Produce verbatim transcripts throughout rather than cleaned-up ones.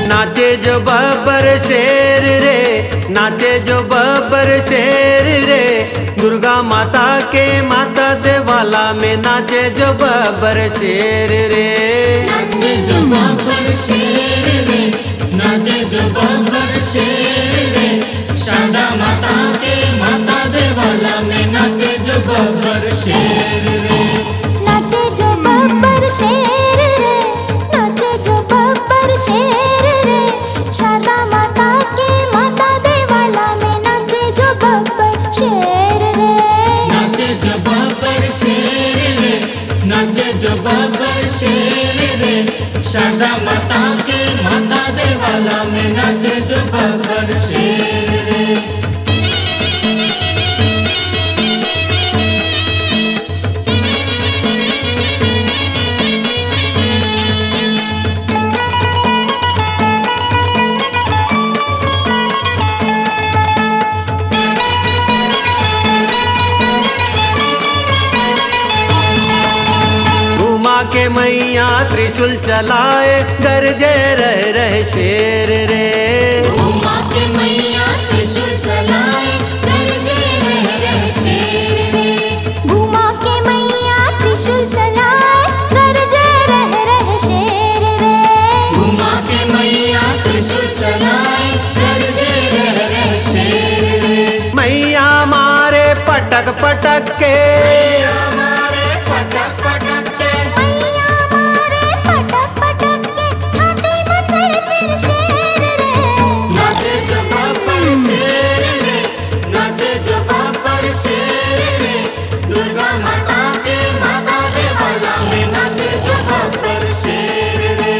नाचे जो बब्बर शेर रे, नाचे जो बब्बर शेर रे, दुर्गा माता के माता देवाला में नाचे जो बब्बर शेर रे। नाचे जो बब्बर शेर रे, नाचे जो बब्बर शेर रे, शारदा माता के माता देवाला में नाचे जो बब्बर शेर रे। नाचे जो बब्बर शेर रे, नाचे जो बब्बर शेर रे, शारदा माता के माता देवाला में नाचे जो बब्बर शेर रे। नाचे जो बब्बर शेर रे, नाचे जो बब्बर शेर रे, शारदा माता के माता देवाला में नाचे जो बब्बर शेर रे। घुमा के मैया त्रिशूल चलाए, गरजे रह रह शेर रे। घुमा के मैया त्रिशूल चलाए, गरजे रह रह शेर रे। घुमा के मैया त्रिशूल चलाए, गरजे रह रह शेर रे। घुमा के मैया त्रिशूल चलाए, गरजे रह रह शेर रे। मैया मारे पटक पटक के, मैया मारे पटक पटक के, मैया मारे पटक पटक के, छाती में चढ़ फिर शेर रे। नाचे जो बब्बर शेर रे, नाचे जो बब्बर शेर रे, दुर्गा माता के माता देवाला में नाचे जो बब्बर शेर रे।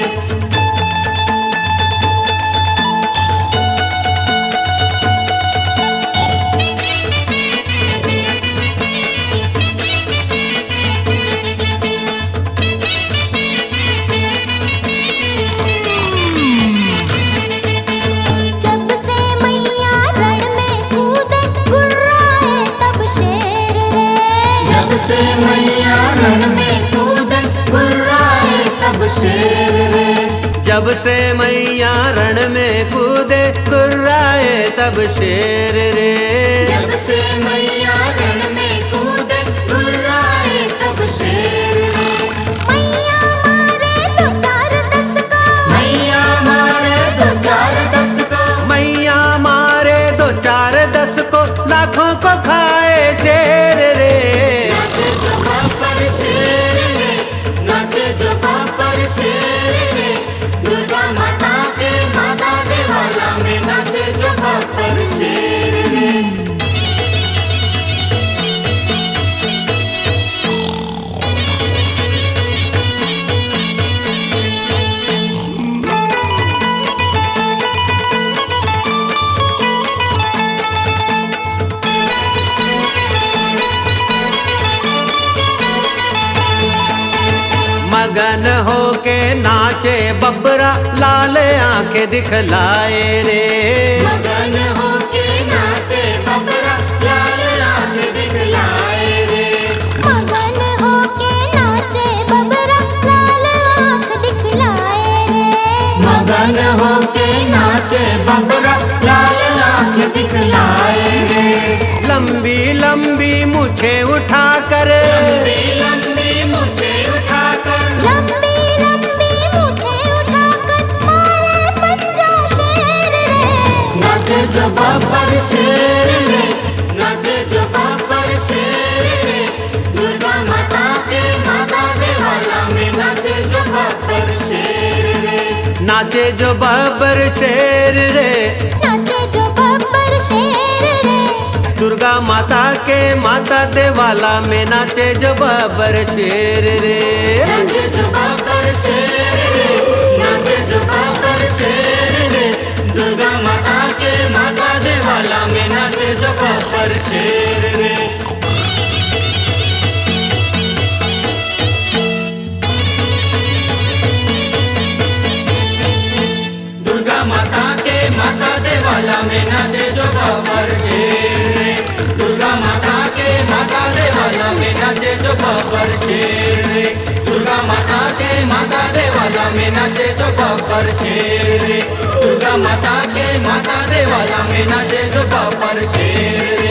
जब से मैया रण में कूदे, गुर्राए तब शेर रे। जब से मैया रण में कूदे, गुर्राए तब शेर रे। जब से मैया रण में कूदे, गुर्राए तब शेर रे। जब से मैया रण में कूदे, गुर्राए तब शेर रे। मैया मारे दो चार दस को, मैया मारे दो चार दस को, मैया मारे दो चार दस को, लाखों को खाए शेर रे। नाचे जो बब्बर शेर रे, नाचे जो बब्बर शेर रे, दुर्गा माता के माता देवाला में नाचे जो बब्बर शेर रे। मगन होके नाचे बबरा, लाल आंखें दिखलाए रे। मगन होके नाचे बबरा, लाल आंखें दिखलाए रे। मगन होके नाचे बबरा, लाल आंख दिखलाए रे। मगन होके नाचे बबरा, लाल आंख दिखलाए रे। लंबी लंबी मूछें उठाकर, लंबी लंबी मूछें उठाकर, लंबी लंबी मूछें उठाकर, मारे पंजा शेर रे। नाचे जो बब्बर शेर रे, नाचे जो बब्बर शेर रे, दुर्गा माता के माता देवाला में नाचे जो बब्बर शेर रे। नाचे जो बब्बर शेर रे। नाचे जो बब्बर शेर रे। दुर्गा माता के माता देवाला में नाचे जो बब्बर शेर रे। नाचे जो बब्बर शेर रे। नाचे जो बब्बर शेर रे। दुर्गा माता के माता शेर रे, दुर्गा माता के माता देवाला में नाचे जो बब्बर शेर रे, दुर्गा माता के माता देवाला में नाचे जो बब्बर शेर रे।